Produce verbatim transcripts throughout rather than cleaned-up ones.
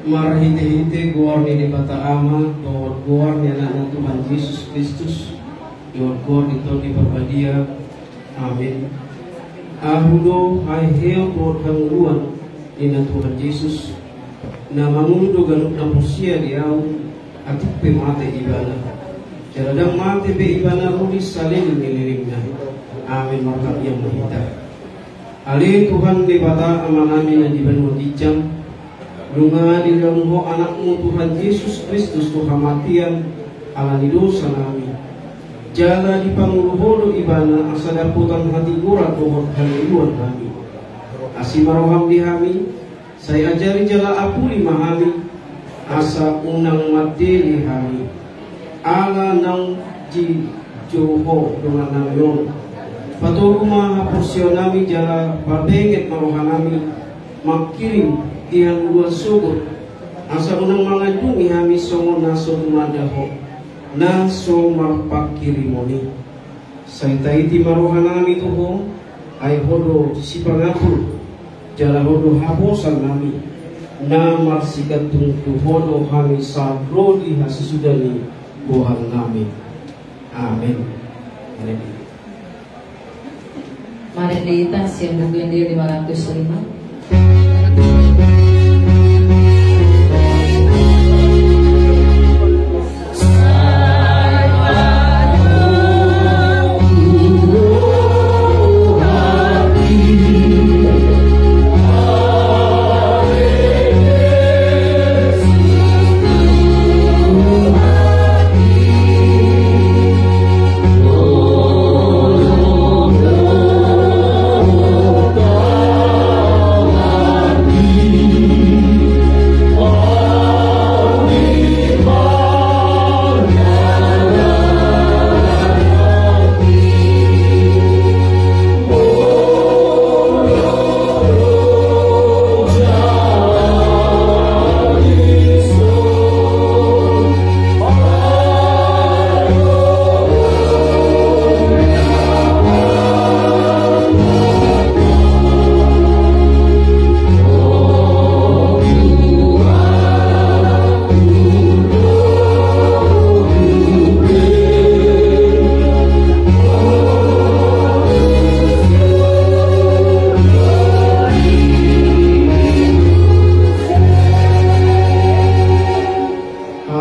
Marhite-hite goar ni Debata Ama, dohot goar ni Anakna Tuhan Jesus Kristus, dohot goar ni Tondi Parbadia. Amin. Ahu do haheheon dohot hangoluan, ninna Tuhan Jesus, na mangolu do ganup na porsea di Ahu, atik pe mate ibana. Jala ndang mate be ibana ro di saleleng ni lelengna. Amin. Martangiang ma hita. Ale Tuhan Debata Amanami na di banua ginjang, nunga dilehon Ho Anakmu Tuhan Jesus Kristus tu hamatean ala ni dosanami. Jala dipangolu Ho do ibana asa dapotan hatigoran dohot hangoluan hami. Asi ma roham di hami, sai ajari jala apuli ma hami, asa unang mandele hami. Ala naung dijou Ho dongannami on, patogu ma haporseaonnami jala pabenget ma rohanami mangkirim di hangoluan sogot, asa unang mangandungi hami songon na so tumanda Ho, na so marpangkirimon i. Sai taiti ma rohanami tu Ho, ai Ho do sipangatur, jala Ho do haposannami, na marsigantung tu Ho do hami sahat ro di hasasusudan ni goarnami. Amin. Amin. Marende hita sian Buku Ende lima ratus lima.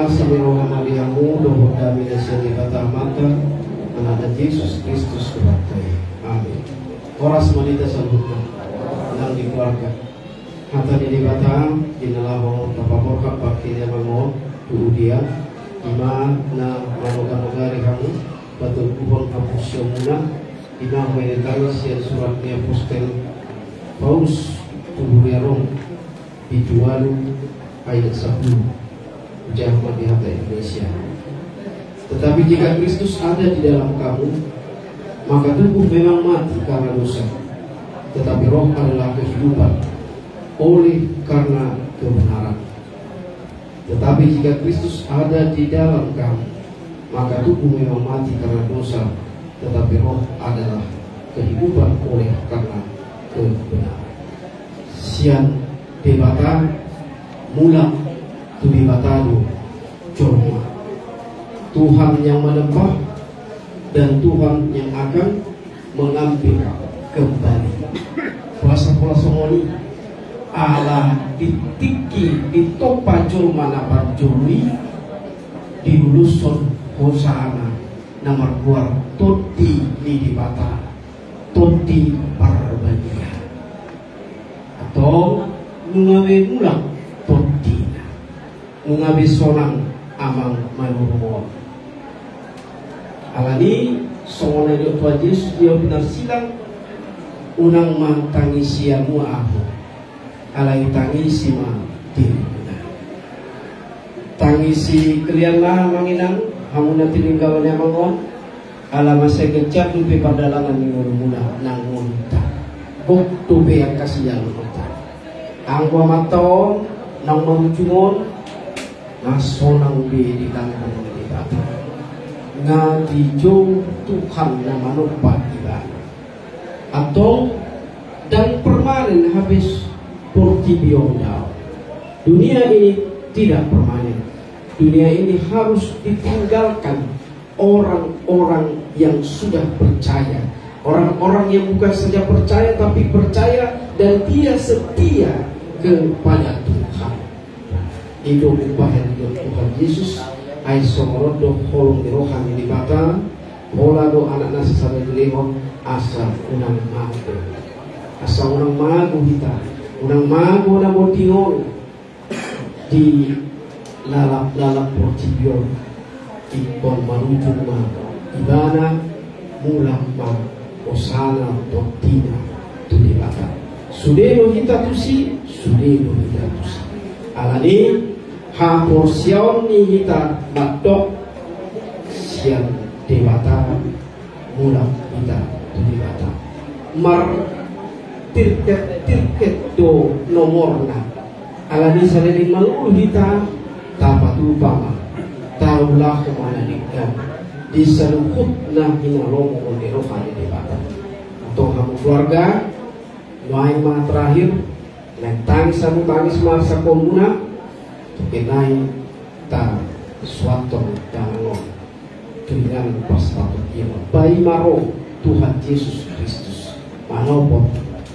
Asi ni roha ma di hamu dohot dame na sian Debata Amanta, Anakna Jesus Kristus Tuhanta i. Amin. Horas ma di hita saluhutna, nang di keluarga. Hata ni Debata, di na laho tapaborhat parkiriaman on, tu dia, i ma na manoganogari hamu, patoguhon haporseaonmuna, i ma huhut tangkas sian surat ni apostel Paulus tu huria Rom, bindu ualu ayat sampulu. Hujaha ma di hata Indonesia. Tetapi jika Kristus ada di dalam kamu, maka tubuh memang mati karena dosa, tetapi roh adalah kehidupan oleh karena kebenaran. Tetapi jika Kristus ada di dalam kamu, maka tubuh memang mati karena dosa, tetapi roh adalah kehidupan oleh karena kebenaran. Sian Debata, mulak tu Debata do jolma. Tuhan yang menebus dan Tuhan yang akan mengambil kembali. Bahasa pola songon i, ala di tingki ditompa jolma na parjolo i, diulushon hosana na margoar Tondi ni Debata, Tondi Parbadia. Antong nunga be mulak tondina. Nunga be sonang amang manurung on. Alani songon na nidok Tuhan Jesus di au pinarsilang, unang ma tangisi hamu ahu, alai tangisi ma dirimuna. Tangisi kalian ma amang inang, hamu na tininggalan ni amang on, ala mansai ganjang dope pardalanan ni ngolumuna nang ngolunta. Gok dope angka sialonta. Anggo amanta on naung marujung on, na sonang be di tangan ni Debata. Nga dijou Tuhan na manompa ibana. Antong ndang permanen habis portibi on dao. Dunia ini tidak permanen. Dunia ini harus ditinggalkan orang-orang yang sudah percaya, orang-orang yang bukan saja percaya, tapi percaya dan dia setia kepada Tuhan. I do umbahen ni Tuhan Jesus, ai songon on do holong ni roha ni Debata, pola do anakna sisada dilehon, asa unang mago. Asa unang mago hita, unang mago na boti on di lalap-lalap portibi on. Ingkon marujung ma ibana, mulak ma hosana tontina tu Debata. Sude do hita tusi, sude do hita tusi. Alani haporseaon ni hita mandok sian Debata, mulak hita tu Debata. Martirket-tirket do nomorna. Alani saleleng malulu hita, tapatupa ma, taulahon ma na denggan di saluhut na hinalomohon ni roha ni Debata. Antong hamu keluarga, nuaeng ma terakhir, naeng tangis hamu, tangis ma harsangkaonmuna, tongkin nai tasuanhon damang on tu inganan parsatongkinan. Paima ro Tuhan Jesus Kristus manopot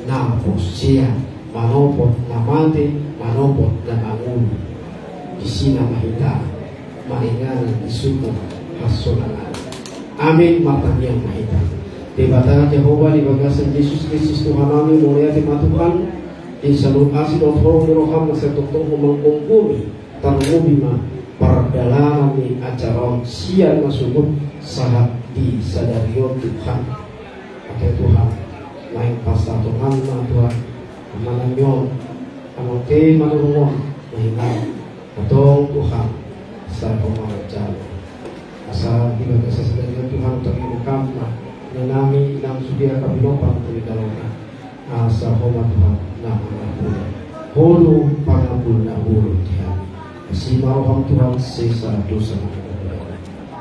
na porsea, manopot na mate, manopot na mangolu. Disina ma hita maringanan di suku hasonangan. Amin. Martangiang ma hita. Debata Jahowa, di bagasan Jesus Kristus Tuhan nami, mauliate ma Tuhan, di saluhut asi dohot holong ni roham na sai tongtong Ho manggomgomi, tarlumobi ma pardalanan ni acara on sian na sogot sahat di sadari on Tuhan. Ate Tuhan, naeng pasahatonanna Tuhan, amanami on, amang te manurung on, na hinang, antong Tuhan, sai Ho mangajar. Asa di bagasan sadari on Tuhan, tarlumobi ma, inanami, inang sude angka pinompar tu di dalanna. Asa Ho ma Tuhan na mangapuli. Ho do pangapul na bolon di hami. Asi ma roham Tuhan, sesa dosa nami.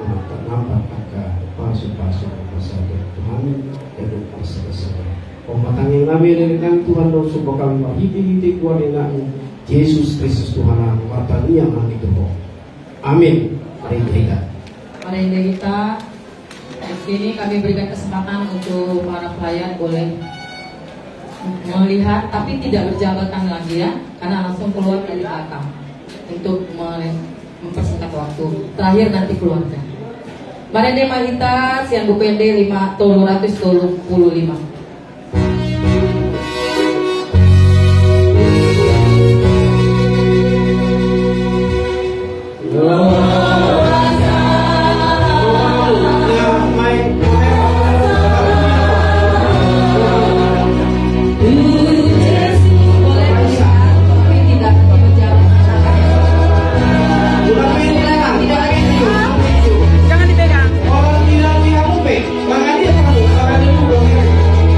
Unang tarlambat angka pasupasu na pasahaton tu hami, jala parsada-sada. Ho ma tangiang nami, leleng nami Tuhan, naung somba hami marhite-hite goar ni Anakmu, Jesus Kristus Tuhan nami, martangiang hami tu Ho. Amin. Mari hita. Mari hita. Di sini kami berikan kesempatan untuk para pelayan boleh melihat, tapi tidak berjabat tangan lagi ya, karena langsung keluar dari belakang untuk me-, mempersingkat waktu. Terakhir nanti keluarga. Marende ma hita sian buku ende lima, tolu ratus tolu puluh lima. Jangan dipegang. Tangan dia, tangan dia, tangan dia dulu, tangan dia.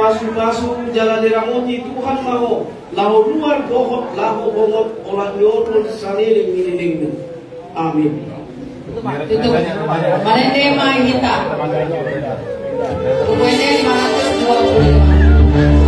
Pasu-pasu jala diramoti Tuhan ma ho, laho luar dohot laho hongot, olat ni otul saleleng ni lelengmu. Amin. Tutup. Marende ma hita. Buku ende lima ratus dua puluh lima.